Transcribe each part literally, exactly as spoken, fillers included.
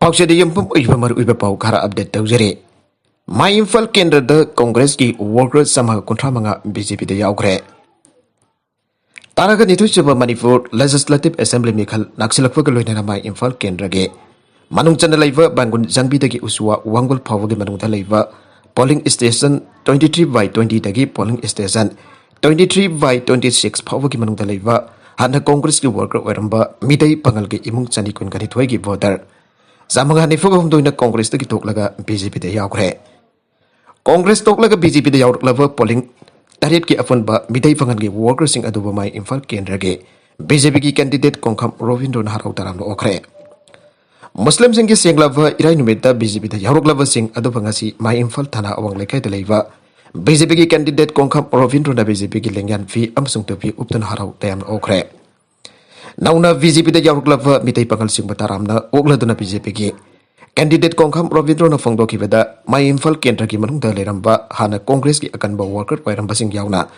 ꯄꯥꯎꯆꯦꯗ ꯌꯨꯝꯐꯝ ꯑꯣꯏꯕ ꯃꯔꯨꯑꯣꯏꯕ ꯄꯥꯎ ꯈꯔ ꯑꯞꯗꯦꯠ ꯇꯧꯖꯔꯤ꯫ ꯃꯥꯏ ꯏꯝꯐꯥꯜ ꯀꯦꯟꯗ꯭ꯔꯗ ꯀꯣꯡꯒ꯭ꯔꯦꯁꯀꯤ ꯋꯥꯔꯀꯔ ꯆꯥꯝꯃꯉꯥ ꯀꯨꯟꯊ꯭ꯔꯥ ꯃꯉꯥ ꯕꯤ ꯖꯦ ꯄꯤꯗ ꯌꯥꯎꯈ꯭ꯔꯦ꯫ ꯇꯔꯥꯒ ꯅꯤꯊꯣꯏ ꯁꯨꯕ ꯃꯅꯤꯄꯨꯔ ꯂꯦꯖꯤꯁꯂꯦꯇꯤꯚ ꯑꯦꯁꯦꯝꯕ꯭ꯂꯤ ꯃꯤꯈꯜ ꯅꯛꯁꯤꯜꯂꯛꯄꯒ ꯂꯣꯏꯅꯅ ꯃꯥꯏ ꯏꯝꯐꯥꯜ ꯀꯦꯟꯗ꯭ꯔꯒꯤ ꯃꯅꯨꯡ ꯆꯟꯅ ꯂꯩꯕ ꯕꯥꯡꯒꯨꯟ ꯖꯥꯡꯕꯤꯗꯒꯤ ꯎꯁꯨꯋꯥ ꯋꯥꯡꯒꯨꯜ ꯐꯥꯎꯕꯒꯤ ꯃꯅꯨꯡꯗ ꯂꯩꯕ polling station twenty three by twenty ꯗꯒꯤ polling station twenty three by twenty six ꯐꯥꯎꯕꯒꯤ ꯃꯅꯨꯡꯗ ꯂꯩꯕ ꯍꯥꯟꯅ ꯀꯣꯡꯒ꯭ꯔꯦꯁꯀꯤ ꯋꯥꯔꯀꯔ ꯑꯣꯏꯔꯝꯕ ꯃꯤꯇꯩ ꯄꯥꯉꯜꯒꯤ ꯏꯃꯨꯡ ꯆꯅꯤ ꯀꯨꯟꯒ ꯅꯤꯊꯣꯏꯒꯤ ꯚꯣꯇꯔ ꯆꯥꯝꯃꯉꯥ ꯅꯤꯐꯨꯒ ꯍꯨꯝꯗꯣꯏꯅ ꯀꯣꯡꯒ꯭ꯔꯦꯁꯇꯒꯤ ꯇꯣꯛꯂꯒ ꯕꯤ ꯖꯦ ꯄꯤꯗ ꯌꯥꯎꯈ꯭ꯔꯦ꯫ ꯀꯣꯡꯒ꯭ꯔꯦꯁ ꯇꯣꯛꯂꯒ ꯕꯤ ꯖꯦ ꯄꯤꯗ ꯌꯥꯎꯔꯛꯂꯕ ꯄꯣꯂꯤꯡ ꯇꯔꯦꯠꯀꯤ ꯑꯄꯨꯟꯕ ꯃꯤꯇꯩ ꯄꯥꯉꯜꯒꯤ ꯋꯥꯔꯀꯔꯁꯤꯡ ꯑꯗꯨꯕꯨ ꯃꯥꯏ ꯏꯝꯐꯥꯜ ꯀꯦꯟꯗ꯭ꯔꯒꯤ ꯕꯤ ꯖꯦ ꯄꯤꯒꯤ ꯀꯦꯟꯗꯤꯗꯦꯠ ꯀꯣꯡꯈꯥꯝ ꯔꯣꯕꯤꯟꯗ꯭ꯔꯣꯅ ꯍꯔꯥꯎ ꯇꯔꯥꯝꯅ ꯑꯣꯛꯈ꯭ꯔꯦ꯫ ꯃꯨꯁꯂꯤꯝꯁꯤꯡꯒꯤ ꯁꯦꯡꯂꯕ ꯏꯔꯥꯏ ꯅꯨꯃꯤꯠꯇ ꯕꯤ ꯖꯦ ꯄꯤꯗ ꯌꯥꯎꯔꯛꯂꯕꯁꯤꯡ ꯑꯗꯨꯕꯨ ꯉꯁꯤ ꯃꯥꯏ ꯏꯝꯐꯥꯜ ꯊꯥꯅ ꯑꯋꯥꯡ ꯂꯩꯀꯥꯏꯗ ꯂꯩꯕ ꯕꯤ ꯖꯦ ꯄꯤꯒꯤ ꯀꯦꯟꯗꯤꯗꯦꯠ ꯀꯣꯡꯈꯥꯝ ꯔꯣꯕꯤꯟꯗ꯭ꯔꯣꯅ ꯕꯤ ꯖꯦ ꯄꯤꯒꯤ ꯂꯦꯡꯌꯥꯟ ꯐꯤ ꯑꯃꯁꯨꯡ ꯇꯨꯄꯤ ꯎꯞꯇꯨꯅ ꯍꯔꯥꯎ ꯇꯌꯥꯝꯅ ꯑꯣꯛꯈ꯭ꯔꯦ꯫ ꯅꯧꯅ ꯕꯤ ꯖꯦ ꯄꯤꯗ ꯌꯥꯎꯔꯛꯂꯕ ꯃꯤꯇꯩ ꯄꯥꯉꯜꯁꯤꯡꯕꯨ ꯇꯔꯥꯝꯅ ꯑꯣꯛꯂꯗꯨꯅ ꯕꯤ ꯖꯦ ꯄꯤꯒꯤ ꯀꯦꯟꯗꯤꯗꯦꯠ ꯀꯣꯡꯈꯥꯝ ꯔꯣꯕꯤꯟꯗ꯭ꯔꯣꯅ ꯐꯣꯡꯗꯣꯛꯈꯤꯕꯗ, ꯃꯥꯏ ꯏꯝꯐꯥꯜ ꯀꯦꯟꯗ꯭ꯔꯒꯤ ꯃꯅꯨꯡꯗ ꯂꯩꯔꯝꯕ ꯍꯥꯟꯅ ꯀꯣꯡꯒ꯭ꯔꯦꯁꯀꯤ ꯑꯀꯟꯕ ꯋꯥꯔꯀꯔ ꯑꯣꯏꯔꯝꯕꯁꯤꯡ ꯌꯥꯎꯅ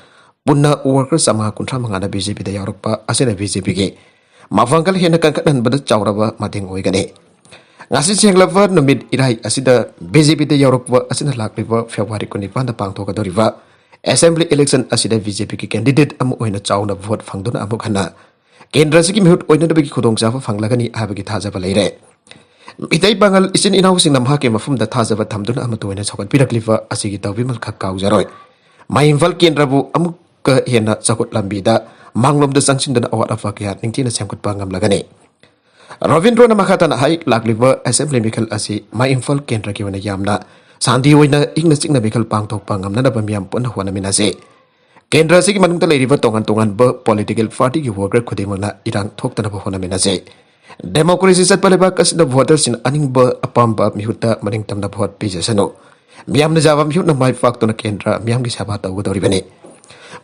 ꯄꯨꯟꯅ ꯋꯥꯔꯀꯔ ꯆꯥꯝꯃꯉꯥ ꯀꯨꯟꯊ꯭ꯔꯥ ꯃꯉꯥꯅ ꯕꯤ ꯖꯦ ꯄꯤꯗ ꯌꯥꯎꯔꯛꯄ ꯑꯁꯤꯅ ꯕꯤ ꯖꯦ ꯄꯤꯒꯤ ꯃꯄꯥꯡꯒꯜ ꯍꯦꯟꯅ ꯀꯟꯈꯠꯍꯟꯕꯗ ꯆꯥꯎꯔꯕ ꯃꯇꯦꯡ ꯑꯣꯏꯒꯅꯤ꯫ ꯉꯁꯤ ꯁꯦꯡꯂꯕ ꯅꯨꯃꯤꯠ ꯏꯔꯥꯏ ꯑꯁꯤꯗ ꯕꯤ ꯖꯦ ꯄꯤꯗ ꯌꯥꯎꯔꯛꯄ ꯑꯁꯤꯅ ꯂꯥꯛꯂꯤꯕ ꯐꯦꯕ꯭ꯔꯨꯋꯥꯔꯤ ꯀꯨꯟꯅꯤꯄꯥꯟꯗ ꯄꯥꯡꯊꯣꯛꯀꯗꯧꯔꯤꯕ ꯑꯦꯁꯦꯝꯕ꯭ꯂꯤ ꯏꯂꯦꯛꯁꯟ ꯑꯁꯤꯗ ꯕꯤ ꯖꯦ ꯄꯤꯒꯤ ꯀꯦꯟꯗꯤꯗꯦꯠ ꯑꯃ ꯑꯣꯏꯅ ꯆꯥꯎꯅ ꯚꯣꯠ ꯐꯪꯗꯨꯅ ꯑꯃꯨꯛ ꯍꯟꯅ ꯀꯦꯟꯗ꯭ꯔ ꯑꯁꯤꯒꯤ ꯃꯤꯍꯨꯠ ꯑꯣꯏꯅꯅꯕꯒꯤ ꯈꯨꯗꯣꯡꯆꯥꯕ ꯐꯪꯂꯒꯅꯤ ꯍꯥꯏꯕꯒꯤ ꯊꯥꯖꯕ ꯂꯩꯔꯦ꯫ ꯃꯤꯇꯩ ꯄꯥꯉꯜ ꯏꯆꯤꯟ ꯏꯅꯥꯎꯁꯤꯡꯅ ꯃꯍꯥꯛꯀꯤ ꯃꯐꯝꯗ ꯊꯥꯖꯕ ꯊꯝꯗꯨꯅ ꯑꯃꯠꯇ ꯑꯣꯏꯅ ꯆꯥꯎꯈꯠꯄꯤꯔꯛꯂꯤꯕ ꯑꯁꯤꯒꯤ ꯇꯧꯕꯤꯃꯜ ꯈꯛ ꯀꯥꯎꯖꯔꯣꯏ꯫ ꯃꯥꯏ ꯏꯝꯐꯥꯜ ꯀꯦꯟꯗ꯭ꯔꯕꯨ ꯑꯃꯨꯛꯀ ꯍꯦꯟꯅ ꯆꯥꯎꯈꯠ ꯂꯝꯕꯤꯗ ꯃꯥꯡꯂꯣꯝꯗ ꯆꯪꯁꯤꯟꯗꯨꯅ ꯑꯋꯥꯠ ꯑꯄꯥ ꯀꯌꯥ ꯅꯤꯡꯊꯤꯅ ꯁꯦꯝꯒꯠꯄ ꯉꯝꯂꯒꯅꯤ꯫ ꯔꯣꯕꯤꯟꯗ꯭ꯔꯣꯅ ꯃꯈꯥ ꯇꯥꯅ ꯍꯥꯏ, ꯂꯥꯛꯂꯤꯕ ꯑꯦꯁꯦꯝꯕ꯭ꯂꯤ ꯃꯤꯈꯜ ꯑꯁꯤ ꯃꯥꯏ ꯏꯝꯐꯥꯜ ꯀꯦꯟꯗ꯭ꯔꯒꯤ ꯑꯣꯏꯅ ꯌꯥꯝꯅ ꯁꯥꯟꯇꯤ ꯑꯣꯏꯅ ꯏꯪꯅ ꯆꯤꯛꯅ ꯃꯤꯈꯜ ꯄꯥꯡꯊꯣꯛꯄ ꯉꯝꯅꯅꯕ ꯃꯤꯌꯥꯝ ꯄꯨꯟꯅ ꯍꯣꯠꯅꯃꯤꯟꯅꯁꯤ꯫ ꯀꯦꯟꯗ꯭ꯔ ꯑꯁꯤꯒꯤ ꯃꯅꯨꯡꯗ ꯂꯩꯔꯤꯕ ꯇꯣꯉꯥꯟ ꯇꯣꯉꯥꯟꯕ ꯄꯣꯂꯤꯇꯤꯀꯦꯜ ꯄꯥꯔꯇꯤꯒꯤ ꯋꯥꯔꯀꯔ ꯈꯨꯗꯤꯡꯃꯛꯅ ꯏꯔꯥꯡ ꯊꯣꯛꯇꯅꯕ ꯍꯣꯠꯅꯃꯤꯟꯅꯁꯤ꯫ ꯗꯦꯃꯣꯀ꯭ꯔꯦꯁꯤ ꯆꯠꯄ ꯂꯩꯕꯥꯛ ꯑꯁꯤꯗ ꯚꯣꯇꯔꯁꯤꯡꯅ ꯑꯅꯤꯡꯕ ꯑꯄꯥꯝꯕ ꯃꯤꯍꯨꯠꯇ ꯃꯅꯤꯡ ꯇꯝꯅ ꯚꯣꯠ ꯄꯤꯖꯁꯅꯨ꯫ ꯃꯤꯌꯥꯝꯅ ꯌꯥꯕ ꯃꯤꯍꯨꯠꯅ ꯃꯥꯏ ꯄꯥꯛꯇꯨꯅ ꯀꯦꯟꯗ꯭ꯔ ꯃꯤꯌꯥꯝꯒꯤ ꯁꯦꯕꯥ ꯇꯧꯒꯗꯧꯔꯤꯕꯅꯤ꯫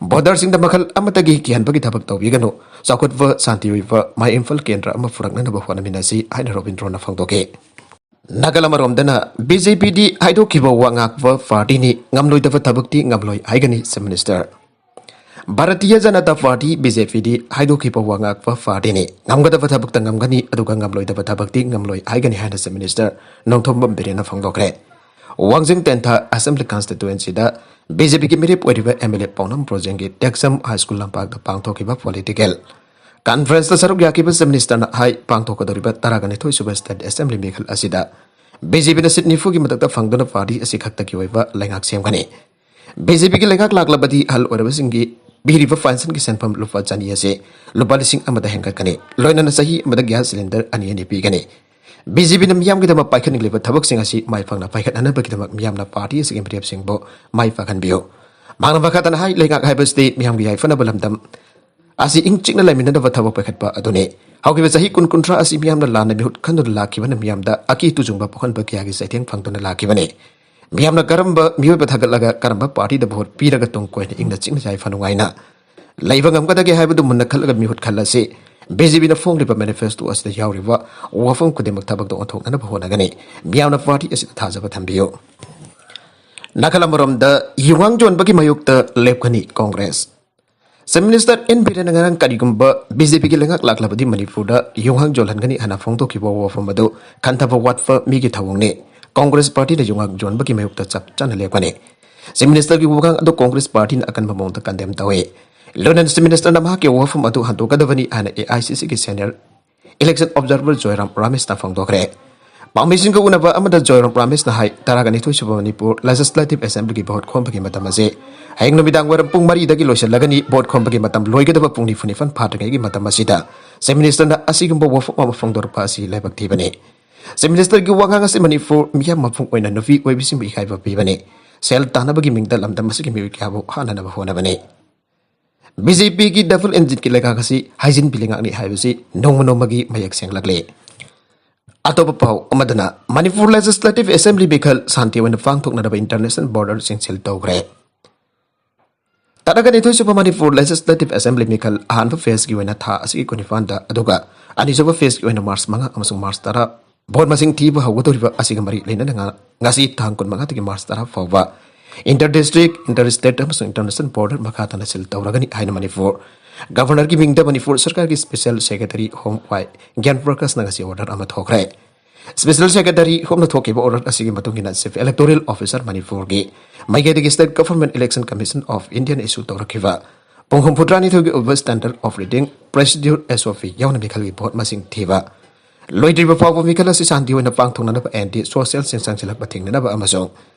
ꯚꯣꯇꯔꯁꯤꯡꯗ ꯃꯈꯜ ꯑꯃꯠꯇꯒꯤ ꯀꯤꯍꯟꯕꯒꯤ ꯊꯕꯛ ꯇꯧꯕꯤꯒꯅꯨ꯫ ꯆꯥꯎꯈꯠꯄ, ꯁꯥꯟꯇꯤ ꯑꯣꯏꯕ ꯃꯥꯏ ꯏꯝꯐꯥꯜ ꯀꯦꯟꯗ꯭ꯔ ꯑꯃ ꯄꯨꯔꯛꯅꯅꯕ ꯍꯣꯠꯅꯃꯤꯟꯅꯁꯤ ꯍꯥꯏꯅ ꯔꯣꯕꯤꯟꯗ꯭ꯔꯣꯅ ꯐꯣꯡꯗꯣꯛꯈꯤ꯫ ꯅꯥꯀꯜ ꯑꯃꯔꯣꯝꯗꯅ, ꯕꯤ ꯖꯦ ꯄꯤꯗꯤ ꯍꯥꯏꯗꯣꯛꯈꯤꯕ ꯋꯥ ꯉꯥꯛꯄ ꯄꯥꯔꯇꯤꯅꯤ, ꯉꯝꯂꯣꯏꯗꯕ ꯊꯕꯛꯇꯤ ꯉꯝꯂꯣꯏ ꯍꯥꯏꯒꯅꯤ chief minister. Bharatiya Janata party, B J ꯄꯤꯗꯤ ꯍꯥꯏꯗꯣꯛꯈꯤꯕ ꯋꯥ ꯉꯥꯛꯄ ꯄꯥꯔꯇꯤꯅꯤ꯫ ꯉꯝꯒꯗꯕ ꯊꯕꯛꯇ ꯉꯝꯒꯅꯤ, ꯑꯗꯨꯒ ꯉꯝꯂꯣꯏꯗꯕ ꯊꯕꯛꯇꯤ ꯉꯝꯂꯣꯏ ꯍꯥꯏꯒꯅꯤ ꯍꯥꯏꯅ ꯆꯤꯐ ꯃꯤꯅꯤꯁꯇꯔ ꯅꯣꯡꯊꯣꯝꯕꯝ ꯕꯤꯔꯦꯟꯅ ꯐꯣꯡꯗꯣꯛꯈ꯭ꯔꯦ꯫ ꯋꯥꯡꯖꯤꯡ ꯇꯦꯟꯊꯥ ꯑꯦꯁꯦꯝꯕ꯭ꯂꯤ ꯀꯟꯁꯇꯤꯇ꯭ꯋꯦꯟꯁꯤꯗ ꯕꯤ ꯖꯦ ꯄꯤꯒꯤ ꯃꯤꯔꯦꯞ ꯑꯣꯏꯔꯤꯕ ꯑꯦꯝ ꯑꯦꯜ ꯑꯦ ꯄꯥꯎꯅꯝ ꯕ꯭ꯔꯣꯖꯦꯟꯒꯤ ꯇꯦꯛꯆꯝ ꯍꯥꯏ ꯁ꯭ꯀꯨꯜ ꯂꯝꯄꯥꯛꯇ ꯄꯥꯡꯊꯣꯛꯈꯤꯕ ꯄꯣꯂꯤꯇꯤꯀꯦꯜ ꯀꯟꯐ꯭ꯔꯦꯟꯁꯇ ꯁꯔꯨꯛ ꯌꯥꯈꯤꯕ ꯆꯤꯐ ꯃꯤꯅꯤꯁꯇꯔꯅ ꯍꯥꯏ, ꯄꯥꯡꯊꯣꯛꯀꯗꯧꯔꯤꯕ ꯇꯔꯥꯒ ꯅꯤꯊꯣꯏ ꯁꯨꯕ ꯁ꯭ꯇꯦꯠ ꯑꯦꯁꯦꯝꯕ꯭ꯂꯤ ꯃꯤꯈꯜ ꯑꯁꯤꯗ ꯕꯤ ꯖꯦ ꯄꯤꯅ ꯁꯤꯠ ꯅꯤꯐꯨꯒꯤ ꯃꯊꯛꯇ ꯐꯪꯗꯨꯅ ꯄꯥꯔꯇꯤ ꯑꯁꯤ ꯈꯛꯇꯒꯤ ꯑꯣꯏꯕ ꯂꯩꯉꯥꯛ ꯁꯦꯝꯒꯅꯤ꯫ ꯕꯤ ꯖꯦ ꯄꯤꯒꯤ ꯂꯩꯉꯥꯛ ꯂꯥꯛꯂꯕꯗꯤ ꯑꯍꯜ ꯑꯣꯏꯔꯕꯁꯤꯡꯒꯤ ꯄꯤꯔꯤꯕ ꯄꯦꯟꯁꯟꯒꯤ ꯁꯦꯟꯐꯝ ꯂꯨꯄꯥ ꯆꯅꯤ ꯑꯁꯤ ꯂꯨꯄꯥ ꯂꯤꯁꯤꯡ ꯑꯃꯗ ꯍꯦꯟꯒꯠꯀꯅꯤ꯫ ꯂꯣꯏꯅꯅ ꯆꯍꯤ ꯑꯃꯗ ꯒ꯭ꯌꯥꯁ ꯁꯤꯂꯤꯟꯗꯔ ꯑꯅꯤ ꯑꯅꯤ ꯄꯤꯒꯅꯤ꯫ ꯕꯤ ꯖꯦ ꯄꯤꯅ ꯃꯤꯌꯥꯝꯒꯤꯗꯃꯛ ꯄꯥꯏꯈꯠꯅꯤꯡꯂꯤꯕ ꯊꯕꯛꯁꯤꯡ ꯑꯁꯤ ꯃꯥꯏ ꯄꯥꯛꯅ ꯄꯥꯏꯈꯠꯅꯅꯕꯒꯤꯗꯃꯛ ꯃꯤꯌꯥꯝꯅ ꯄꯥꯔꯇꯤ ꯑꯁꯤꯒꯤ ꯃꯤꯔꯦꯞꯁꯤꯡꯕꯨ ꯃꯥꯏ ꯄꯥꯛꯍꯟꯕꯤꯌꯨ꯫ ꯃꯍꯥꯛꯅ ꯃꯈꯥ ꯇꯥꯅ ꯍꯥꯏ, ꯂꯩꯉꯥꯛ ꯍꯥꯏꯕꯁꯤꯗꯤ ꯃꯤꯌꯥꯝꯒꯤ ꯌꯥꯏꯐꯅꯕ ꯂꯝꯗꯝ ꯑꯁꯤ ꯏꯪ ꯆꯤꯛꯅ ꯂꯩꯃꯤꯟꯅꯅꯕ ꯊꯕꯛ ꯄꯥꯏꯈꯠꯄ ꯑꯗꯨꯅꯤ꯫ ꯍꯧꯈꯤꯕ ꯆꯍꯤ ꯀꯨꯟ ꯀꯨꯟꯊ꯭ꯔꯥ ꯑꯁꯤ ꯃꯤꯌꯥꯝꯅ ꯂꯥꯟꯅ ꯃꯤꯍꯨꯠ ꯈꯟꯗꯨꯅ ꯂꯥꯛꯈꯤꯕꯅ ꯃꯤꯌꯥꯝꯗ ꯑꯀꯤ ꯇꯨꯖꯨꯡꯕ ꯄꯣꯛꯍꯟꯕ ꯀꯌꯥꯒꯤ ꯆꯩꯊꯦꯡ ꯐꯪꯗꯨꯅ ꯂꯥꯛꯈꯤꯕꯅꯤ꯫ ꯃꯤꯌꯥꯝꯅ ꯀꯔꯝꯕ ꯃꯤꯑꯣꯏꯕ ꯊꯥꯒꯠꯂꯒ ꯀꯔꯝꯕ ꯄꯥꯔꯇꯤꯗ ꯚꯣꯠ ꯄꯤꯔꯒ ꯇꯨꯡ ꯀꯣꯏꯅ ꯏꯪꯅ ꯆꯤꯛꯅ ꯌꯥꯏꯐ ꯅꯨꯡꯉꯥꯏꯅ ꯂꯩꯕ ꯉꯝꯒꯗꯒꯦ ꯍꯥꯏꯕꯗꯨ ꯃꯨꯟꯅ ꯈꯜꯂꯒ ꯃꯤꯍꯨꯠ ꯈꯜꯂꯁꯤ꯫ ꯕꯤ ꯖꯦ ꯄꯤꯅ ꯐꯣꯡꯂꯤꯕ ꯃꯦꯅꯤꯐꯦꯁꯇꯣ ꯑꯁꯤꯗ ꯌꯥꯎꯔꯤꯕ ꯋꯥꯐꯝ ꯈꯨꯗꯤꯡꯃꯛ ꯊꯕꯛꯇ ꯑꯣꯟꯊꯣꯛꯅꯅꯕ ꯍꯣꯠꯅꯒꯅꯤ꯫ ꯃꯤꯌꯥꯝꯅ ꯄꯥꯔꯇꯤ ꯑꯁꯤꯗ ꯊꯥꯖꯕ ꯊꯝꯕꯤꯌꯨ꯫ ꯅꯥꯀꯜ ꯑꯃꯔꯣꯝꯗ ꯌꯨꯍꯥꯡ ꯌꯣꯟꯕꯒꯤ ꯃꯥꯌꯣꯛꯇ ꯂꯦꯞꯀꯅꯤ ꯀꯣꯡꯒ꯭ꯔꯦꯁ꯫ ꯆꯤꯐ ꯃꯤꯅꯤꯁꯇꯔ ꯑꯦꯟ ꯕꯤꯔꯦꯟꯅ ꯉꯔꯥꯡ ꯀꯔꯤꯒꯨꯝꯕ ꯕꯤ ꯖꯦ ꯄꯤꯒꯤ ꯂꯩꯉꯥꯛ ꯂꯥꯛꯂꯕꯗꯤ ꯃꯅꯤꯄꯨꯔꯗ ꯌꯨꯍꯥꯡ ꯌꯣꯜꯍꯟꯒꯅꯤ ꯍꯥꯏꯅ ꯐꯣꯡꯗꯣꯛꯈꯤꯕ ꯋꯥꯐꯝ ꯑꯗꯨ ꯈꯟꯊꯕ ꯋꯥꯠꯄ ꯃꯤꯒꯤ ꯊꯧꯑꯣꯡꯅꯤ꯫ ꯀꯣꯡꯒ꯭ꯔꯦꯁ ꯄꯥꯔꯇꯤꯅ ꯌꯨꯍꯥꯡ ꯌꯣꯟꯕꯒꯤ ꯃꯥꯌꯣꯛꯇ ꯆꯞ ꯆꯥꯅ ꯂꯦꯞꯀꯅꯤ꯫ ꯆꯤꯐ ꯃꯤꯅꯤꯁꯇꯔꯒꯤ ꯋꯥꯉꯥꯡ ꯑꯗꯨ ꯀꯣꯡꯒ꯭ꯔꯦꯁ ꯄꯥꯔꯇꯤꯅ ꯑꯀꯟꯕ ꯃꯑꯣꯡꯗ ꯀꯟꯗꯦꯝ ꯇꯧꯏ꯫ ꯂꯣꯏꯅꯅ ꯆꯤꯐ ꯃꯤꯅꯤꯁꯇꯔꯅ ꯃꯍꯥꯛꯀꯤ ꯋꯥꯐꯝ ꯑꯗꯨ ꯍꯟꯗꯣꯛꯀꯗꯕꯅꯤ ꯍꯥꯏꯅ ꯑꯦ ꯑꯥꯏ ꯁꯤ ꯁꯤꯒꯤ ꯁꯦꯅꯤꯌꯔ ꯏꯂꯦꯛꯁꯟ ꯑꯣꯕꯖꯥꯔꯚꯔ ꯖꯣꯏꯔꯥꯝ ꯔꯥꯃꯦꯁꯅ ꯐꯣꯡꯗꯣꯛꯈ꯭ꯔꯦ꯫ ꯄꯥꯝꯃꯤꯁꯤꯡꯒ ꯎꯅꯕ ꯑꯃꯗ ꯖꯣꯏꯔꯥꯝ ꯔꯥꯃꯦꯁꯅ ꯍꯥꯏ, ꯇꯔꯥꯒ ꯅꯤꯊꯣꯏ ꯁꯨꯕ ꯃꯅꯤꯄꯨꯔ ꯂꯦꯖꯤꯁꯂꯦꯇꯤꯚ ꯑꯦꯁꯦꯝꯕ꯭ꯂꯤꯒꯤ ꯚꯣꯠ ꯈꯣꯝꯕꯒꯤ ꯃꯇꯝ ꯑꯁꯤ ꯍꯌꯦꯡ ꯅꯨꯃꯤꯗꯥꯡ ꯋꯥꯏꯔꯝ ꯄꯨꯡ ꯃꯔꯤꯗꯒꯤ ꯂꯣꯏꯁꯤꯜꯂꯒꯅꯤ꯫ ꯚꯣꯠ ꯈꯣꯝꯕꯒꯤ ꯃꯇꯝ ꯂꯣꯏꯒꯗꯕ ꯄꯨꯡ ꯅꯤꯐꯨ ꯅꯤꯄꯥꯟ ꯐꯥꯗ꯭ꯔꯤꯉꯩꯒꯤ ꯃꯇꯝ ꯑꯁꯤꯗ ꯆꯤꯐ ꯃꯤꯅꯤꯁꯇꯔꯅ ꯑꯁꯤꯒꯨꯝꯕ ꯋꯥꯐꯝ ꯑꯃ ꯐꯣꯡꯗꯣꯔꯛꯄ ꯑꯁꯤ ꯂꯥꯏꯕꯛ ꯊꯤꯕꯅꯤ꯫ ꯆꯤꯐ ꯃꯤꯅꯤꯁꯇꯔꯒꯤ ꯋꯥꯉꯥꯡ ꯑꯁꯤ ꯃꯅꯤꯄꯨꯔ ꯃꯤꯌꯥꯝ ꯃꯄꯨꯡ ꯑꯣꯏꯅ ꯅꯨꯄꯤ ꯑꯣꯏꯕꯤꯁꯤꯡꯕꯨ ꯏꯀꯥꯏꯕ ꯄꯤꯕꯅꯤ꯫ ꯁꯦꯜ ꯇꯥꯟꯅꯕꯒꯤ ꯃꯤꯡꯗ ꯂꯝꯗꯝ ꯑꯁꯤꯒꯤ ꯃꯤꯑꯣꯏ ꯀꯌꯥꯕꯨ ꯍꯥꯠꯅꯅꯕ ꯍꯣꯠꯅꯕꯅꯤ꯫ ꯕꯤ ꯖꯦ ꯄꯤꯒꯤ ꯗꯕꯜ ꯏꯟꯖꯤꯟꯒꯤ ꯂꯩꯉꯥꯛ ꯑꯁꯤ ꯍꯥꯏꯖꯤꯟꯕꯤ ꯂꯩꯉꯥꯛꯅꯤ ꯍꯥꯏꯕꯁꯤ ꯅꯣꯡꯃ ꯅꯣꯡꯃꯒꯤ ꯃꯌꯦꯛ ꯁꯦꯡꯂꯛꯂꯤ꯫ ꯑꯇꯣꯞꯄ ꯄꯥꯎ ꯑꯃꯗꯅ, ꯃꯅꯤꯄꯨꯔ ꯂꯦꯖꯤꯁꯂꯦꯇꯤꯚ ꯑꯦꯁꯦꯝꯕ꯭ꯂꯤ ꯃꯤꯈꯜ ꯁꯥꯟꯇꯤ ꯑꯣꯏꯅ ꯄꯥꯡꯊꯣꯛꯅꯅꯕ ꯏꯟꯇꯔꯅꯦꯁꯅꯦꯜ ꯕꯣꯔꯗꯔꯁꯤꯡ ꯁꯤꯜ ꯇꯧꯈ꯭ꯔꯦ꯫ ꯇꯔꯥꯒ ꯅꯤꯊꯣꯏ ꯁꯨꯕ ꯃꯅꯤꯄꯨꯔ ꯂꯦꯖꯤꯁꯂꯦꯇꯤꯚ ꯑꯦꯁꯦꯝꯕ꯭ꯂꯤ ꯃꯤꯈꯜ ꯑꯍꯥꯟꯕ ꯐꯦꯁꯀꯤ ꯑꯣꯏꯅ ꯊꯥ ꯑꯁꯤꯒꯤ ꯀꯨꯟꯅꯤꯄꯥꯟꯗ, ꯑꯗꯨꯒ ꯑꯅꯤꯁꯨꯕ ꯐꯦꯁꯀꯤ ꯑꯣꯏꯅ ꯃꯥꯔꯆ ꯃꯉꯥ ꯑꯃꯁꯨꯡ ꯃꯥꯔꯆ ꯇꯔꯥ ꯚꯣꯠ ꯃꯁꯤꯡ ꯊꯤꯕ ꯍꯧꯒꯗꯧꯔꯤꯕ ꯑꯁꯤꯒ ꯃꯔꯤ ꯂꯩꯅꯅ ꯉ-, ꯉꯁꯤ ꯇꯥꯡ ꯀꯨꯟꯃꯉꯥꯗꯒꯤ ꯃꯥꯔꯆ ꯇꯔꯥ ꯐꯥꯎꯕ Inter district, inter state ꯑꯃꯁꯨꯡ international border ꯃꯈꯥ ꯇꯥꯅ seal ꯇꯧꯔꯒꯅꯤ ꯍꯥꯏꯅ ꯃꯅꯤꯄꯨꯔ ꯒꯚꯔꯅꯔꯒꯤ ꯃꯤꯡꯗ ꯃꯅꯤꯄꯨꯔ ꯁꯔꯀꯥꯔꯒꯤ special secretary home ꯋꯥꯏ ꯒ꯭ꯌꯥꯟ ꯄ꯭ꯔꯀꯥꯁꯅ ꯉꯁꯤ order ꯑꯃ ꯊꯣꯛꯈ꯭ꯔꯦ꯫ Special secretary homeꯅ ꯊꯣꯛꯈꯤꯕ order ꯑꯁꯤꯒꯤ ꯃꯇꯨꯡ ꯏꯟꯅ Chief Electoral Officer ꯃꯅꯤꯄꯨꯔꯒꯤ ꯃꯥꯏꯀꯩꯗꯒꯤ State Government Election Commission of Indiaꯅ issue ꯇꯧꯔꯛꯈꯤꯕ ꯄꯨꯡ ꯍꯨꯝꯐꯨꯇꯔꯥꯅꯤꯊꯣꯏꯒꯤ ꯑꯣꯏꯕ standard operating procedure, S O P, ꯌꯥꯎꯅ ꯃꯤꯈꯜꯒꯤ vote ꯃꯁꯤꯡ ꯊꯤꯕ ꯂꯣꯏꯗ꯭ꯔꯤꯕ ꯐꯥꯎꯕ ꯃꯤꯈꯜ ꯑꯁꯤ ꯁꯥꯟꯇꯤ ꯑꯣꯏꯅ ꯄꯥꯡꯊꯣꯛꯅꯅꯕ ꯑꯃꯗꯤ social ꯆꯤꯡꯁꯥꯡꯁꯤꯜꯂꯛꯄ ꯊꯤꯡꯅꯅꯕ ꯑꯃꯁꯨꯡ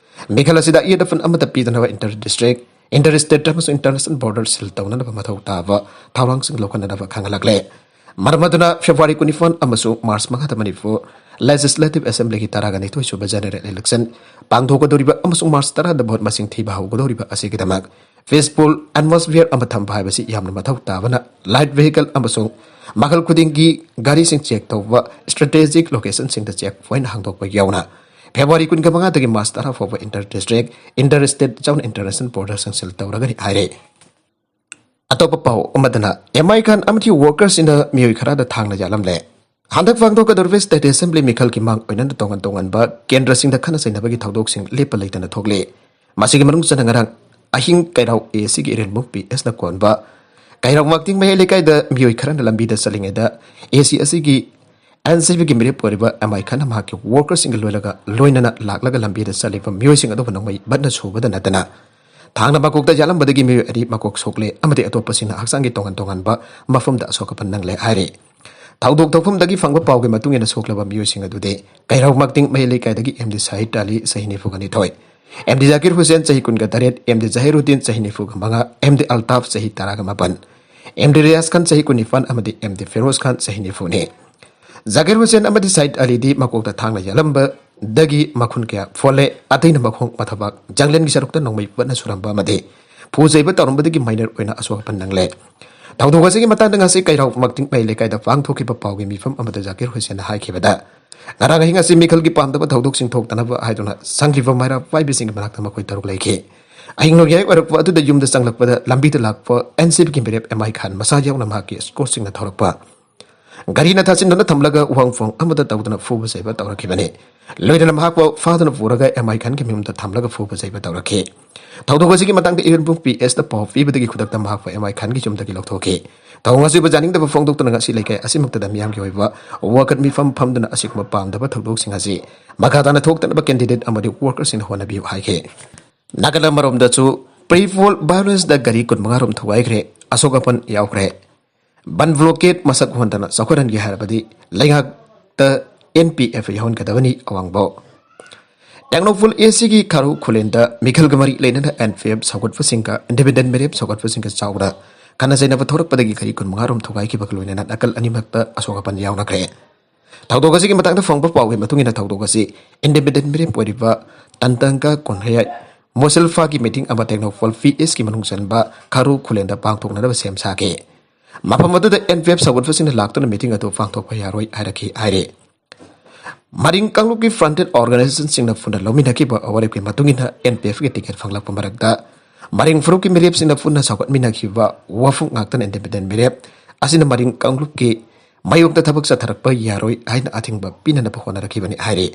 ꯃꯤꯈꯜ ꯑꯁꯤꯗ ꯑꯌꯦꯠ ꯑꯄꯟ ꯑꯃꯠꯇ ꯄꯤꯗꯅꯕ inter district, inter state ꯑꯃꯁꯨꯡ international border seal ꯇꯧꯅꯅꯕ ꯃꯊꯧ ꯇꯥꯕ ꯊꯧꯔꯥꯡꯁꯤꯡ ꯂꯧꯈꯠꯅꯅꯕ ꯈꯪꯍꯜꯂꯛꯂꯦ꯫ ꯃꯔꯝ ꯑꯗꯨꯅ February ꯀꯨꯟꯅꯤꯄꯥꯟ ꯑꯃꯁꯨꯡ March ꯃꯉꯥꯗ ꯃꯅꯤꯄꯨꯔ Legislative Assemblyꯒꯤ ꯇꯔꯥꯒ ꯅꯤꯊꯣꯏ ꯁꯨꯕ general election ꯄꯥꯡꯊꯣꯛꯀꯗꯧꯔꯤꯕ ꯑꯃꯁꯨꯡ March ꯇꯔꯥꯗ vote ꯃꯁꯤꯡ ꯊꯤꯕ ꯍꯧꯒꯗꯧꯔꯤꯕ ꯑꯁꯤꯒꯤꯗꯃꯛ peaceful atmosphere ꯑꯃ ꯊꯝꯕ ꯍꯥꯏꯕꯁꯤ ꯌꯥꯝꯅ ꯃꯊꯧ ꯇꯥꯕꯅ light vehicle ꯑꯃꯁꯨꯡ ꯃꯈꯜ ꯈꯨꯗꯤꯡꯒꯤ ꯒꯥꯔꯤꯁꯤꯡ check ꯇꯧꯕ, strategic locationꯁꯤꯡꯗ check point ꯍꯥꯡꯗꯣꯛꯄ ꯌꯥꯎꯅ February ꯀꯨꯟꯃꯉꯥꯗꯒꯤ March ꯇꯔꯥ ꯐꯥꯎꯕ inter district, inter state ꯌꯥꯎꯅ international borderꯁꯤꯡ seal ꯇꯧꯔꯒꯅꯤ ꯍꯥꯏꯔꯦ꯫ ꯑꯇꯣꯞꯄ ꯄꯥꯎ ꯑꯃꯗꯅ ꯑꯦꯝ ꯑꯥꯏ ꯈꯥꯟ ꯑꯃꯗꯤ workersꯁꯤꯡꯅ ꯃꯤꯑꯣꯏ ꯈꯔꯗ ꯊꯥꯡꯅ ꯌꯥꯜꯂꯝꯂꯦ꯫ ꯍꯟꯗꯛ ꯄꯥꯡꯊꯣꯛꯀꯗꯧꯔꯤꯕ State Assembly ꯃꯤꯈꯜꯒꯤ ꯃꯥꯡ ꯑꯣꯏꯅꯅ ꯇꯣꯉꯥꯟ ꯇꯣꯉꯥꯟꯕ ꯀꯦꯟꯗ꯭ꯔꯁꯤꯡꯗ ꯈꯠꯅ ꯆꯩꯅꯕꯒꯤ ꯊꯧꯗꯣꯛꯁꯤꯡ ꯂꯦꯞꯄ ꯂꯩꯇꯅ ꯊꯣꯛꯂꯤ꯫ ꯃꯁꯤꯒꯤ ꯃꯅꯨꯡ ꯆꯟꯅ ꯉꯔꯥꯡ ꯑꯍꯤꯡ ꯀꯩꯔꯥꯎ ꯑꯦ ꯁꯤꯒꯤ ꯏꯔꯦꯟꯕꯝ ꯄꯤ ꯑꯦꯁꯅ ꯀꯣꯟꯕ ꯀꯩꯔꯥꯎ ꯃꯥꯛꯇꯤꯡ ꯃꯌꯥꯏ ꯂꯩꯀꯥꯏꯗ ꯃꯤꯑꯣꯏ ꯈꯔꯅ ꯂꯝꯕꯤꯗ ꯆꯠꯂꯤꯉꯩꯗ ꯑꯦ ꯁꯤ ꯑꯁꯤꯒꯤ ꯑꯦꯟ ꯁꯤ ꯕꯤꯒꯤ ꯃꯤꯔꯦꯞ ꯑꯣꯏꯔꯤꯕ ꯑꯦꯝ ꯑꯥꯏ ꯈꯥꯟꯅ ꯃꯍꯥꯛꯀꯤ workersꯁꯤꯡꯒ ꯂꯣꯏꯅꯒ ꯂꯣꯏꯅꯅ ꯂꯥꯛꯂꯒ ꯂꯝꯕꯤꯗ ꯆꯠꯂꯤꯕ ꯃꯤꯑꯣꯏꯁꯤꯡ ꯑꯗꯨꯕꯨ ꯅꯣꯡꯃꯩ ꯕꯠꯅ ꯁꯨꯕꯗ ꯅꯠꯇꯅ ꯊꯥꯡꯅ ꯃꯀꯣꯛꯇ ꯌꯥꯜꯂꯝꯕꯗꯒꯤ ꯃꯤꯑꯣꯏ ꯑꯅꯤ ꯃꯀꯣꯛ ꯁꯣꯛꯂꯦ ꯑꯃꯗꯤ ꯑꯇꯣꯞꯄꯁꯤꯡꯅ ꯍꯛꯆꯥꯡꯒꯤ ꯇꯣꯉꯥꯟ ꯇꯣꯉꯥꯟꯕ ꯃꯐꯝꯗ ꯑꯁꯣꯛ ꯑꯄꯟ ꯅꯪꯂꯦ ꯍꯥꯏꯔꯤ꯫ ꯊꯧꯗꯣꯛ ꯊꯣꯛꯐꯝꯗꯒꯤ ꯐꯪꯕ ꯄꯥꯎꯒꯤ ꯃꯇꯨꯡ ꯏꯟꯅ ꯁꯣꯛꯂꯕ ꯃꯤꯑꯣꯏꯁꯤꯡ ꯑꯗꯨꯗꯤ ꯀꯩꯔꯥꯎ ꯃꯥꯛꯇꯤꯡ ꯃꯌꯥꯏ ꯂꯩꯀꯥꯏꯗꯒꯤ ꯑꯦꯝ ꯗꯤ ꯁꯥꯍꯤꯗ ꯑꯂꯤ ꯆꯍꯤ ꯅꯤꯐꯨꯒ ꯅꯤꯊꯣꯏ, ꯑꯦꯝ ꯗꯤ ꯖꯥꯀꯤꯔ ꯍꯨꯁꯦꯟ ꯆꯍꯤ ꯀꯨꯟꯒ ꯇꯔꯦꯠ, ꯑꯦꯝ ꯗꯤ ꯖꯍꯤꯔꯨꯗꯤꯟ ꯆꯍꯤ ꯅꯤꯐꯨꯒ ꯃꯉꯥ, ꯑꯦꯝ ꯗꯤ ꯑꯜꯇꯥꯐ ꯆꯍꯤ ꯇꯔꯥꯒ ꯃꯥꯄꯟ, ꯑꯦꯝ ꯗꯤ ꯔꯤꯌꯥꯖ ꯈꯥꯟ ꯆꯍꯤ ꯀꯨꯟꯅꯤꯄꯥꯟ ꯑꯃꯗꯤ ꯑꯦꯝ ꯗꯤ ꯐꯤꯔꯣꯖ ꯈꯥꯟ ꯆꯍꯤ ꯅꯤꯐꯨꯅꯤ꯫ ꯖꯥꯀꯤꯔ ꯍꯨꯁꯦꯟ ꯑꯃꯗꯤ ꯁꯥꯏꯗ ꯑꯂꯤꯗꯤ ꯃꯀꯣꯛꯇ ꯊꯥꯡꯅ ꯌꯥꯜꯂꯝꯕꯗꯒꯤ ꯃꯈꯨꯟ ꯀꯌꯥ ꯐꯣꯜꯂꯦ, ꯑꯇꯩꯅ ꯃꯈꯣꯡ, ꯃꯊꯕꯥꯛ, ꯖꯪꯂꯦꯟꯒꯤ ꯁꯔꯨꯛꯇ ꯅꯣꯡꯃꯩ ꯕꯠꯅ ꯁꯨꯔꯝꯕ ꯑꯃꯗꯤ ꯐꯨ ꯆꯩꯕ ꯇꯧꯔꯝꯕꯗꯒꯤ minor ꯑꯣꯏꯅ ꯑꯁꯣꯛ ꯑꯄꯟ ꯅꯪꯂꯦ꯫ ꯊꯧꯗꯣꯛ ꯑꯁꯤꯒꯤ ꯃꯇꯥꯡꯗ ꯉꯁꯤ ꯀꯩꯔꯥꯎ ꯃꯥꯛꯇꯤꯡ ꯃꯌꯥꯏ ꯂꯩꯀꯥꯏꯗ ꯄꯥꯡꯊꯣꯛꯈꯤꯕ ꯄꯥꯎꯒꯤ ꯃꯤꯐꯝ ꯑꯃꯗ ꯖꯥꯀꯤꯔ ꯍꯨꯁꯦꯟꯅ ꯍꯥꯏꯈꯤꯕꯗ, ꯉꯔꯥꯡ ꯑꯍꯤꯡ ꯑꯁꯤ ꯃꯤꯈꯜꯒꯤ ꯄꯥꯝꯗꯕ ꯊꯧꯗꯣꯛꯁꯤꯡ ꯊꯣꯛꯇꯅꯕ ꯍꯥꯏꯗꯨꯅ ꯁꯪꯂꯤꯕ ꯃꯩꯔꯥ ꯄꯥꯏꯕꯤꯁꯤꯡꯒꯤ ꯃꯅꯥꯛꯇ ꯃꯈꯣꯏ ꯇꯔꯨꯛ ꯂꯩꯈꯤ꯫ ꯑꯍꯤꯡ ꯅꯣꯡꯌꯥꯏ ꯑꯣꯏꯔꯛꯄ ꯑꯗꯨꯗ ꯌꯨꯝꯗ ꯆꯪꯂꯛꯄꯗ ꯂꯝꯕꯤꯗ ꯂꯥꯛꯄ ꯑꯦꯟ ꯁꯤ ꯕꯤꯒꯤ ꯃꯤꯔꯦꯞ ꯑꯦꯝ ꯑꯥꯏ ꯈꯥꯟ ꯃꯁꯥ ꯌꯥꯎꯅ ꯃꯍꯥꯛꯀꯤ escortꯁꯤꯡꯅ ꯊꯧꯔꯛꯄ ꯒꯥꯔꯤꯅ ꯊꯥꯆꯤꯟꯗꯨꯅ ꯊꯝꯂꯒ ꯋꯥꯍꯪ ꯐꯣꯡ ꯑꯃꯠꯇ ꯇꯧꯗꯅ ꯐꯨꯕ ꯆꯩꯕ ꯇꯧꯔꯛꯈꯤꯕꯅꯤ꯫ ꯂꯣꯏꯅꯅ ꯃꯍꯥꯛꯄꯨ ꯐꯥꯗꯨꯅ ꯄꯨꯔꯒ ꯑꯦꯝ ꯑꯥꯏ ꯈꯥꯟꯒꯤ ꯃꯌꯨꯝꯗ ꯊꯝꯂꯒ ꯐꯨꯕ ꯆꯩꯕ ꯇꯧꯔꯛꯈꯤ꯫ ꯊꯧꯗꯣꯛ ꯑꯁꯤꯒꯤ ꯃꯇꯥꯡꯗ ꯏꯔꯦꯟꯕꯨꯡ ꯄꯤ ꯑꯦꯁꯇ ꯄꯥꯎ ꯄꯤꯕꯗꯒꯤ ꯈꯨꯗꯛꯇ ꯃꯍꯥꯛꯄꯨ ꯑꯦꯝ ꯑꯥꯏ ꯈꯥꯟꯒꯤ ꯌꯨꯝꯗꯒꯤ ꯂꯧꯊꯣꯛꯈꯤ꯫ ꯊꯧꯑꯣꯡ ꯑꯁꯤꯕꯨ ꯌꯥꯅꯤꯡꯗꯕ ꯐꯣꯡꯗꯣꯛꯇꯨꯅ ꯉꯁꯤ ꯂꯩꯀꯥꯏ ꯑꯁꯤꯃꯛꯇꯗ ꯃꯤꯌꯥꯝꯒꯤ ꯑꯣꯏꯕ ꯋꯥꯀꯠ ꯃꯤꯐꯝ ꯐꯝꯗꯨꯅ ꯑꯁꯤꯒꯨꯝꯕ ꯄꯥꯝꯗꯕ ꯊꯧꯗꯣꯛꯁꯤꯡ ꯑꯁꯤ ꯃꯈꯥ ꯇꯥꯅ ꯊꯣꯛꯇꯅꯕ ꯀꯦꯟꯗꯤꯗꯦꯠ ꯑꯃꯗꯤ ꯋꯥꯔꯀꯔꯁꯤꯡꯅ ꯍꯣꯠꯅꯕꯤꯌꯨ ꯍꯥꯏꯈꯤ꯫ ꯅꯥꯀꯜ ꯑꯃꯔꯣꯝꯗꯁꯨ pre-poll violence ꯗ ꯒꯥꯔꯤ ꯀꯨꯟꯃꯉꯥ ꯔꯣꯝ ꯊꯨꯒꯥꯏꯈ꯭ꯔꯦ, ꯑꯁꯣꯛ ꯑꯄꯟ ꯌꯥꯎꯈ꯭ꯔꯦ꯫ ꯕꯟ ꯕ꯭ꯂꯣꯀꯦꯠ ꯃꯁꯛ ꯍꯣꯟꯗꯅ ꯆꯥꯎꯈꯠꯍꯟꯒꯦ ꯍꯥꯏꯔꯕꯗꯤ ꯂꯩꯉꯥꯛꯇ ꯑꯦꯟ ꯄꯤ ꯑꯦꯐ ꯌꯥꯎꯍꯟꯒꯗꯕꯅꯤ ꯑꯋꯥꯡꯕꯧ꯫ ꯇꯦꯡꯅꯧꯄꯜ ꯑꯦ ꯁꯤꯒꯤ ꯈꯥꯔꯨ ꯈꯨꯂꯦꯟꯗ ꯃꯤꯈꯜꯒ ꯃꯔꯤ ꯂꯩꯅꯅ ꯑꯦꯟ ꯄꯤ ꯑꯦꯐ ꯁꯧꯒꯠꯄꯁꯤꯡꯒ ꯏꯟꯗꯤꯄꯦꯟꯗꯦꯟ ꯃꯤꯔꯦꯞ ꯁꯧꯒꯠꯄꯁꯤꯡꯒ ꯆꯥꯎꯅ ꯈꯠꯅ ꯆꯩꯅꯕ ꯊꯣꯔꯛꯄꯗꯒꯤ ꯒꯥꯔꯤ ꯀꯨꯟꯃꯉꯥ ꯔꯣꯝ ꯊꯨꯒꯥꯏꯈꯤꯕꯒ ꯂꯣꯏꯅꯅ ꯅꯥꯀꯜ ꯑꯅꯤꯃꯛꯇ ꯑꯁꯣꯛ ꯑꯄꯟ ꯌꯥꯎꯅꯈ꯭ꯔꯦ꯫ ꯊꯧꯗꯣꯛ ꯑꯁꯤꯒꯤ ꯃꯇꯥꯡꯗ ꯐꯪꯕ ꯄꯥꯎꯒꯤ ꯃꯇꯨꯡ ꯏꯟꯅ ꯊꯧꯗꯣꯛ ꯑꯁꯤ ꯏꯟꯗꯤꯄꯦꯟꯗꯦꯟ ꯃꯤꯔꯦꯞ ꯑꯣꯏꯔꯤꯕ ꯇꯟꯇꯪꯒ ꯀꯣꯟꯍꯌꯥꯏ ꯃꯣꯁꯤꯜꯐꯥꯒꯤ ꯃꯤꯇꯤꯡ ꯑꯃ ꯇꯦꯡꯅꯧꯄꯜ ꯄꯤ ꯑꯦꯁꯀꯤ ꯃꯅꯨꯡ ꯆꯟꯕ ꯈꯥꯔꯨ ꯈꯨꯂꯦꯟꯗ ꯄꯥꯡꯊꯣꯛꯅꯅꯕ ꯁꯦꯝ ꯁꯥꯈꯤ꯫ ꯃꯐꯝ ꯑꯗꯨꯗ ꯑꯦꯟ ꯄꯤ ꯑꯦꯐ ꯁꯧꯒꯠꯄꯁꯤꯡꯅ ꯂꯥꯛꯇꯨꯅ ꯃꯤꯇꯤꯡ ꯑꯗꯨ ꯄꯥꯡꯊꯣꯛꯄ ꯌꯥꯔꯣꯏ ꯍꯥꯏꯔꯛꯈꯤ ꯍꯥꯏꯔꯤ꯫ ꯃꯔꯤꯡ ꯀꯥꯡꯂꯨꯞꯀꯤ ꯐ꯭ꯔꯟꯇꯦꯜ ꯑꯣꯔꯒꯅꯥꯏꯖꯦꯁꯟꯁꯤꯡꯅ ꯄꯨꯟꯅ ꯂꯧꯃꯤꯟꯅꯈꯤꯕ ꯋꯥꯔꯦꯞꯀꯤ ꯃꯇꯨꯡ ꯏꯟꯅ ꯑꯦꯟ ꯄꯤ ꯑꯦꯐꯀꯤ ꯇꯤꯀꯦꯠ ꯐꯪꯂꯛꯄ ꯃꯔꯛꯇ ꯃꯔꯤꯡ ꯐꯨꯔꯨꯞꯀꯤ ꯃꯤꯔꯦꯞꯁꯤꯡꯅ ꯄꯨꯟꯅ ꯁꯧꯒꯠꯃꯤꯟꯅꯈꯤꯕ ꯋꯥꯐꯝ ꯉꯥꯛꯇꯅ ꯏꯟꯗꯤꯄꯦꯟꯗꯦꯟ ꯃꯤꯔꯦꯞ ꯑꯁꯤꯅ ꯃꯔꯤꯡ ꯀꯥꯡꯂꯨꯞꯀꯤ ꯃꯥꯌꯣꯛꯇ ꯊꯕꯛ ꯆꯠꯊꯔꯛꯄ ꯌꯥꯔꯣꯏ ꯍꯥꯏꯅ ꯑꯊꯤꯡꯕ ꯄꯤꯅꯅꯕ ꯍꯣꯠꯅꯔꯛꯈꯤꯕꯅꯤ ꯍꯥꯏꯔꯤ꯫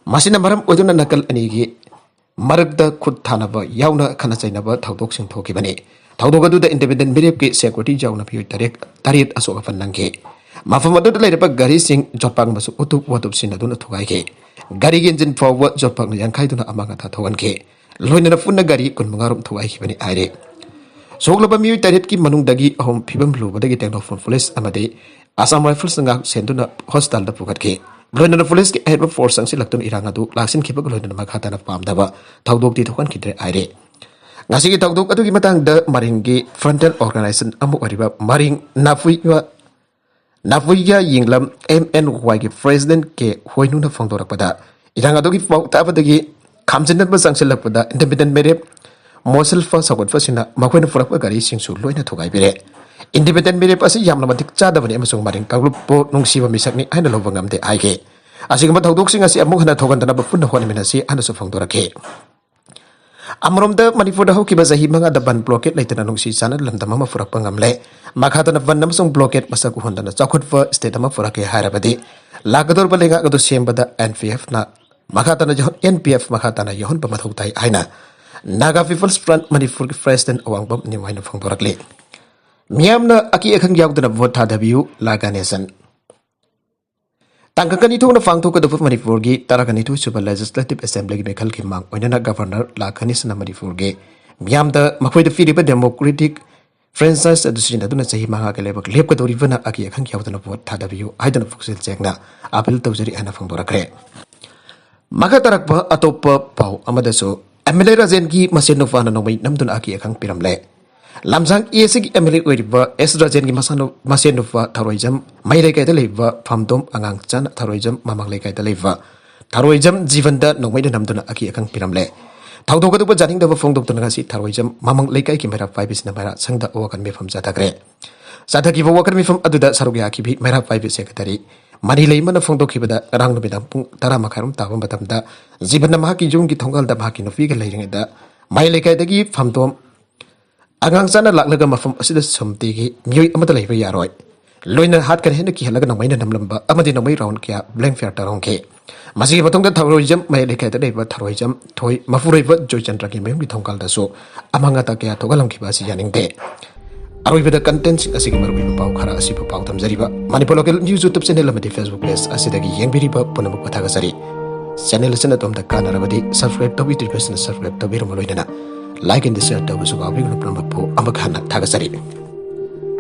ꯃꯁꯤꯅ ꯃꯔꯝ ꯑꯣꯏꯗꯨꯅ ꯅꯥꯀꯜ ꯑꯅꯤꯒꯤ ꯃꯔꯛꯇ ꯈꯨꯠ ꯊꯥꯅꯕ ꯌꯥꯎꯅ ꯈꯠꯅ ꯆꯩꯅꯕ ꯊꯧꯗꯣꯛꯁꯤꯡ ꯊꯣꯛꯈꯤꯕꯅꯤ꯫ ꯊꯧꯗꯣꯛ ꯑꯗꯨꯗ ꯏꯟꯗꯤꯄꯦꯟꯗꯦꯟ ꯃꯤꯔꯦꯞꯀꯤ ꯁꯦꯀ꯭ꯌꯨꯔꯤꯇꯤ ꯌꯥꯎꯅ ꯃꯤꯑꯣꯏ ꯇꯔꯦꯠ, ꯇꯔꯦꯠ ꯑꯁꯣꯛ ꯑꯄꯟ ꯅꯪꯈꯤ꯫ ꯃꯐꯝ ꯑꯗꯨꯗ ꯂꯩꯔꯤꯕ ꯒꯥꯔꯤꯁꯤꯡ ꯌꯣꯠꯄꯥꯛ ꯑꯃꯁꯨꯡ ꯎꯇꯨꯞ ꯋꯥꯇꯨꯞ ꯁꯤꯖꯤꯟꯅꯗꯨꯅ ꯊꯨꯒꯥꯏꯈꯤ꯫ ꯒꯥꯔꯤꯒꯤ ꯏꯟꯖꯤꯟ ꯐꯥꯎꯕ ꯌꯣꯠꯄꯥꯛꯅ ꯌꯥꯡꯈꯥꯏꯗꯨꯅ ꯑꯃꯥꯡ ꯑꯇꯥ ꯊꯣꯛꯍꯟꯈꯤ꯫ ꯂꯣꯏꯅꯅ ꯄꯨꯟꯅ ꯒꯥꯔꯤ ꯀꯨꯟꯃꯉꯥ ꯔꯣꯝ ꯊꯨꯒꯥꯏꯈꯤꯕꯅꯤ ꯍꯥꯏꯔꯤ꯫ ꯁꯣꯛꯂꯕ ꯃꯤꯑꯣꯏ ꯇꯔꯦꯠꯀꯤ ꯃꯅꯨꯡꯗꯒꯤ ꯑꯍꯨꯝ ꯐꯤꯕꯝ ꯂꯨꯕꯗꯒꯤ ꯇꯦꯡꯅꯧꯄꯜ ꯄꯨꯂꯤꯁ ꯑꯃꯗꯤ ꯑꯁꯥꯝ ꯔꯥꯏꯐꯜꯁꯅ ꯉꯥꯛ ꯁꯦꯟꯗꯨꯅ ꯍꯣꯁꯄꯤꯇꯥꯜꯗ ꯄꯨꯈꯠꯈꯤ꯫ ꯂꯣꯏꯅꯅ ꯄꯨꯂꯤꯁꯀꯤ ꯑꯍꯦꯟꯕ ꯐꯣꯔꯁ ꯆꯪꯁꯤꯜꯂꯛꯇꯨꯅ ꯏꯔꯥꯡ ꯑꯗꯨ ꯂꯥꯛꯁꯤꯟꯈꯤꯕꯒ ꯂꯣꯏꯅꯅ ꯃꯈꯥ ꯇꯥꯅ ꯄꯥꯝꯗꯕ ꯊꯧꯗꯣꯛꯇꯤ ꯊꯣꯛꯍꯟꯈꯤꯗ꯭ꯔꯦ ꯍꯥꯏꯔꯤ꯫ ꯉꯁꯤꯒꯤ ꯊꯧꯗꯣꯛ ꯑꯗꯨꯒꯤ ꯃꯇꯥꯡꯗ ꯃꯔꯤꯡꯒꯤ ꯐ꯭ꯔꯟꯇꯦꯜ ꯑꯣꯔꯒꯅꯥꯏꯖꯦꯁꯟ ꯑꯃ ꯑꯣꯏꯔꯤꯕ ꯃꯔꯤꯡ ꯅꯥꯐꯨꯏ ꯅꯥꯐꯨꯏꯌꯥ ꯌꯦꯡꯂꯝ ꯑꯦꯝ ꯑꯦꯟ ꯋꯥꯏꯒꯤ ꯄ꯭ꯔꯦꯁꯤꯗꯦꯟꯠ ꯀꯦ ꯍꯣꯏꯅꯨꯅ ꯐꯣꯡꯗꯣꯔꯛꯄꯗ, ꯏꯔꯥꯡ ꯑꯗꯨꯒꯤ ꯄꯥꯎ ꯇꯥꯕꯗꯒꯤ ꯈꯥꯝꯖꯤꯟꯅꯕ ꯆꯪꯁꯤꯜꯂꯛꯄꯗ ꯏꯟꯗꯤꯄꯦꯟꯗꯦꯟꯠ ꯃꯤꯔꯦꯞ ꯃꯣꯁꯤꯜꯐꯥ ꯁꯧꯒꯠꯄꯁꯤꯡꯅ ꯃꯈꯣꯏꯅ ꯄꯨꯔꯛꯄ ꯒꯥꯔꯤꯁꯤꯡꯁꯨ ꯂꯣꯏꯅ ꯊꯨꯒꯥꯏꯕꯤꯔꯦ꯫ ꯏꯟꯗꯤꯄꯦꯟꯗꯦꯟꯠ ꯃꯤꯔꯦꯞ ꯑꯁꯤ ꯌꯥꯝꯅ ꯃꯇꯤꯛ ꯆꯥꯗꯕꯅꯤ ꯑꯃꯁꯨꯡ ꯃꯔꯤꯡ ꯀꯥꯡꯂꯨꯞꯄꯨ ꯅꯨꯡꯁꯤꯕ ꯃꯤꯁꯛꯅꯤ ꯍꯥꯏꯅ ꯂꯧꯕ ꯉꯝꯗꯦ ꯍꯥꯏꯈꯤ꯫ ꯑꯁꯤꯒꯨꯝꯕ ꯊꯧꯗꯣꯛꯁꯤꯡ ꯑꯁꯤ ꯑꯃꯨꯛ ꯍꯟꯅ ꯊꯣꯛꯍꯟꯗꯅꯕ ꯄꯨꯟꯅ ꯍꯣꯠꯅꯃꯤꯟꯅꯁꯤ ꯍꯥꯏꯅꯁꯨ ꯐꯣꯡꯗꯣꯔꯛꯈꯤ꯫ ꯑꯃꯔꯣꯝꯗ ꯃꯅꯤꯄꯨꯔꯗ ꯍꯧꯈꯤꯕ ꯆꯍꯤ ꯃꯉꯥꯗ ꯕꯟ ꯕ꯭ꯂꯣꯀꯦꯠ ꯂꯩꯇꯅ ꯅꯨꯡꯁꯤ ꯆꯥꯟꯅꯅ ꯂꯝꯗꯝ ꯑꯃ ꯄꯨꯔꯛꯄ ꯉꯝꯂꯦ꯫ ꯃꯈꯥ ꯇꯥꯅ ꯕꯟ ꯑꯃꯁꯨꯡ ꯕ꯭ꯂꯣꯀꯦꯠ ꯃꯁꯛ ꯎꯍꯟꯗꯅ ꯆꯥꯎꯈꯠꯄ ꯁ꯭ꯇꯦꯠ ꯑꯃ ꯄꯨꯔꯛꯀꯦ ꯍꯥꯏꯔꯕꯗꯤ ꯂꯥꯛꯀꯗꯧꯔꯤꯕ ꯂꯩꯉꯥꯛ ꯑꯗꯨ ꯁꯦꯝꯕꯗ ꯑꯦꯟ ꯄꯤ ꯑꯦꯐꯅ ꯃꯈꯥ ꯇꯥꯅ ꯌꯥꯎꯍꯟ-, ꯑꯦꯟ ꯄꯤ ꯑꯦꯐ ꯃꯈꯥ ꯇꯥꯅ ꯌꯥꯎꯍꯟꯕ ꯃꯊꯧ ꯇꯥꯏ ꯍꯥꯏꯅ ꯅꯥꯒꯥ ꯄꯤꯄꯜꯁ ꯐ꯭ꯔꯟꯠ ꯃꯅꯤꯄꯨꯔꯒꯤ ꯄ꯭ꯔꯦꯁꯤꯗꯦꯟꯠ ꯑꯋꯥꯡꯕꯝ ꯅꯤꯌꯨꯃꯥꯏꯅ ꯐꯣꯡꯗꯣꯔꯛꯂꯤ꯫ ꯃꯤꯌꯥꯝꯅ ꯑꯀꯤ ꯑꯈꯪ ꯌꯥꯎꯗꯅ ꯚꯣꯠ ꯊꯥꯗꯕꯤꯌꯨ, ꯂꯥ ꯒꯅꯦꯁꯟ꯫ ꯇꯥꯡ ꯀꯨꯟꯅꯤꯊꯣꯏꯅ ꯄꯥꯡꯊꯣꯛꯀꯗꯧꯕ ꯃꯅꯤꯄꯨꯔꯒꯤ ꯇꯔꯥꯅꯤꯊꯣꯏ ꯁꯨꯕ ꯂꯦꯖꯤꯁꯂꯦꯇꯤꯚ ꯑꯦꯁꯦꯝꯕ꯭ꯂꯤꯒꯤ ꯃꯤꯈꯜꯒꯤ ꯃꯥꯡ ꯑꯣꯏꯅꯅ ꯒꯚꯔꯅꯔ ꯂꯥ ꯒꯅꯦꯁꯟꯅ ꯃꯅꯤꯄꯨꯔꯒꯤ ꯃꯤꯌꯥꯝꯗ ꯃꯈꯣꯏꯗ ꯄꯤꯔꯤꯕ ꯗꯦꯃꯣꯀ꯭ꯔꯦꯇꯤꯛ ꯐ꯭ꯔꯦꯟꯆꯥꯏꯁ ꯑꯗꯨ ꯁꯤꯖꯤꯟꯅꯗꯨꯅ ꯆꯍꯤ ꯃꯉꯥꯒꯤ ꯂꯩꯕꯥꯛ ꯂꯦꯞꯀꯗꯧꯔꯤꯕꯅ ꯑꯀꯤ ꯑꯈꯪ ꯌꯥꯎꯗꯅ ꯚꯣꯠ ꯊꯥꯗꯕꯤꯌꯨ ꯍꯥꯏꯗꯨꯅ ꯄꯨꯛꯆꯦꯜ ꯁꯦꯡꯅ ꯑꯥꯄꯤꯜ ꯇꯧꯖꯔꯤ ꯍꯥꯏꯅ ꯐꯣꯡꯗꯣꯔꯛꯈ꯭ꯔꯦ꯫ ꯃꯈꯥ ꯇꯥꯔꯛꯄ ꯑꯇꯣꯞꯄ ꯄꯥꯎ ꯑꯃꯗꯁꯨ ꯑꯦꯝ ꯑꯦꯜ ꯑꯦ ꯔꯥꯖꯦꯟꯒꯤ ꯃꯁꯦꯟ ꯅꯨꯄꯥꯅ ꯅꯣꯡꯃꯩ ꯅꯝꯗꯨꯅ ꯑꯀꯤ ꯑꯈꯪ ꯄꯤꯔꯝꯂꯦ꯫ ꯂꯝꯁꯥꯡ ꯑꯦ ꯑꯁꯤꯒꯤ ꯑꯦꯝ ꯑꯦꯜ ꯑꯦ ꯑꯣꯏꯔꯤꯕ ꯑꯦꯁ ꯔꯥꯖꯦꯟꯒꯤ ꯃꯁꯥꯅꯨ-, ꯃꯁꯦꯟ ꯅꯨꯄꯥ ꯊꯔꯣꯏꯖꯝ ꯃꯩ ꯂꯩꯀꯥꯏꯗ ꯂꯩꯕ ꯐꯝꯗꯣꯝ ꯑꯉꯥꯡ ꯆꯥꯅ ꯊꯔꯣꯏꯖꯝ ꯃꯃꯥꯡ ꯂꯩꯀꯥꯏꯗ ꯂꯩꯕ ꯊꯔꯣꯏꯖꯝ ꯖꯤꯕꯟꯗ ꯅꯣꯡꯃꯩꯅ ꯅꯝꯗꯨꯅ ꯑꯀꯤ ꯑꯈꯪ ꯄꯤꯔꯝꯂꯦ꯫ ꯊꯧꯗꯣꯛ ꯑꯗꯨꯕꯨ ꯌꯥꯅꯤꯡꯗꯕ ꯐꯣꯡꯗꯣꯛꯇꯨꯅ ꯉꯁꯤ ꯊꯔꯣꯏꯖꯝ ꯃꯃꯥꯡ ꯂꯩꯀꯥꯏꯒꯤ ꯃꯩꯔꯥ ꯄꯥꯏꯕꯤꯁꯤꯅ ꯃꯩꯔꯥ ꯁꯪꯗ ꯑꯋꯥꯀꯟ ꯃꯤꯐꯝ ꯆꯠꯊꯈ꯭ꯔꯦ꯫ ꯆꯠꯊꯈꯤꯕ ꯋꯥꯀꯠ ꯃꯤꯐꯝ ꯑꯗꯨꯗ ꯁꯔꯨꯛ ꯌꯥꯈꯤꯕꯤ ꯃꯩꯔꯥ ꯄꯥꯏꯕꯤ ꯁꯦꯀ꯭ꯔꯦꯇꯔꯤ ꯃꯅꯤ ꯂꯩꯃꯅ ꯐꯣꯡꯗꯣꯛꯈꯤꯕꯗ ꯉꯔꯥꯡ ꯅꯨꯃꯤꯗꯥꯡ ꯄꯨꯡ ꯇꯔꯥ ꯃꯈꯥꯏꯔꯣꯝ ꯇꯥꯕ ꯃꯇꯝꯗ ꯖꯤꯕꯟꯅ ꯃꯍꯥꯛꯀꯤ ꯌꯨꯝꯒꯤ ꯊꯣꯡꯒꯥꯜꯗ ꯃꯍꯥꯛꯀꯤ ꯅꯨꯄꯤꯒ ꯂꯩꯔꯤꯉꯩꯗ ꯃꯩ ꯂꯩꯀꯥꯏꯗꯒꯤ ꯐꯝꯗꯣꯝ ꯑꯉꯥꯡ ꯆꯥꯅ ꯂꯥꯛꯂꯒ ꯃꯐꯝ ꯑꯁꯤꯗ ꯁꯨꯝꯇꯤꯒꯤ ꯃꯤꯑꯣꯏ ꯑꯃꯠꯇ ꯂꯩꯕ ꯌꯥꯔꯣꯏ꯫ ꯂꯣꯏꯅ ꯍꯥꯠꯀꯅꯤ ꯍꯥꯏꯅ ꯀꯤꯍꯜꯂꯒ ꯅꯣꯡꯃꯩꯅ ꯅꯝꯂꯝꯕ ꯑꯃꯗꯤ ꯅꯣꯡꯃꯩ ꯔꯥꯎꯟ ꯀꯌꯥ ꯕ꯭ꯂꯦꯡ ꯐꯥꯌꯔ ꯇꯧꯔꯝꯈꯤ꯫ ꯃꯁꯤꯒꯤ ꯃꯇꯨꯡꯗ ꯊꯔꯣꯏꯖꯝ ꯃꯌꯥꯏ ꯂꯩꯀꯥꯏꯗ ꯂꯩꯕ ꯊꯔꯣꯏꯖꯝ ꯊꯣꯏ ꯃꯄꯨꯔꯣꯏꯕ ꯖꯣꯏꯆꯟꯗ꯭ꯔꯒꯤ ꯃꯌꯨꯝꯒꯤ ꯊꯣꯡꯒꯥꯜꯗꯁꯨ ꯑꯃꯥꯡ ꯑꯇꯥ ꯀꯌꯥ ꯊꯣꯛꯍꯜꯂꯝꯈꯤꯕ ꯑꯁꯤ ꯌꯥꯅꯤꯡꯗꯦ꯫ ꯑꯔꯣꯏꯕꯗ ꯀꯟꯇꯦꯟꯁꯤꯡ ꯑꯁꯤꯒꯤ ꯃꯔꯨꯑꯣꯏꯕ ꯄꯥꯎ ꯈꯔ ꯑꯁꯤꯕꯨ ꯄꯥꯎ ꯊꯝꯖꯔꯤꯕ ꯃꯅꯤꯄꯨꯔ ꯂꯣꯀꯦꯜ ꯅ꯭ꯌꯨꯁ ꯌꯨꯇ꯭ꯌꯨꯕ ꯆꯦꯅꯦꯜ ꯑꯃꯗꯤ ꯐꯦꯁꯕꯨꯛ ꯄꯦꯖ ꯑꯁꯤꯗꯒꯤ ꯌꯦꯡꯕꯤꯔꯤꯕ ꯄꯨꯝꯅꯃꯛꯄꯨ ꯊꯥꯒꯠꯆꯔꯤ꯫ ꯆꯦꯅꯦꯜ ꯑꯁꯤꯅ ꯑꯗꯣꯝꯗ ꯀꯥꯟꯅꯔꯕꯗꯤ ꯁꯕꯁꯀ꯭ꯔꯥꯏꯕ ꯇꯧꯕꯤꯗ꯭ꯔꯤꯕꯁꯤꯅ ꯁꯕꯁꯀ꯭ꯔꯥꯏꯕ ꯇꯧꯕꯤꯔꯝꯕ ꯂꯣꯏꯅꯅ ꯂꯥꯏꯛ ꯑꯦꯟ ꯁꯤꯌꯔ ꯇꯧꯕꯁꯨ ꯀꯥꯎꯕꯤꯒꯅꯨ ꯄꯨꯝꯅꯃꯛꯄꯨ ꯑꯃꯨꯛ ꯍꯟꯅ ꯊꯥꯒꯠꯆꯔꯤ꯫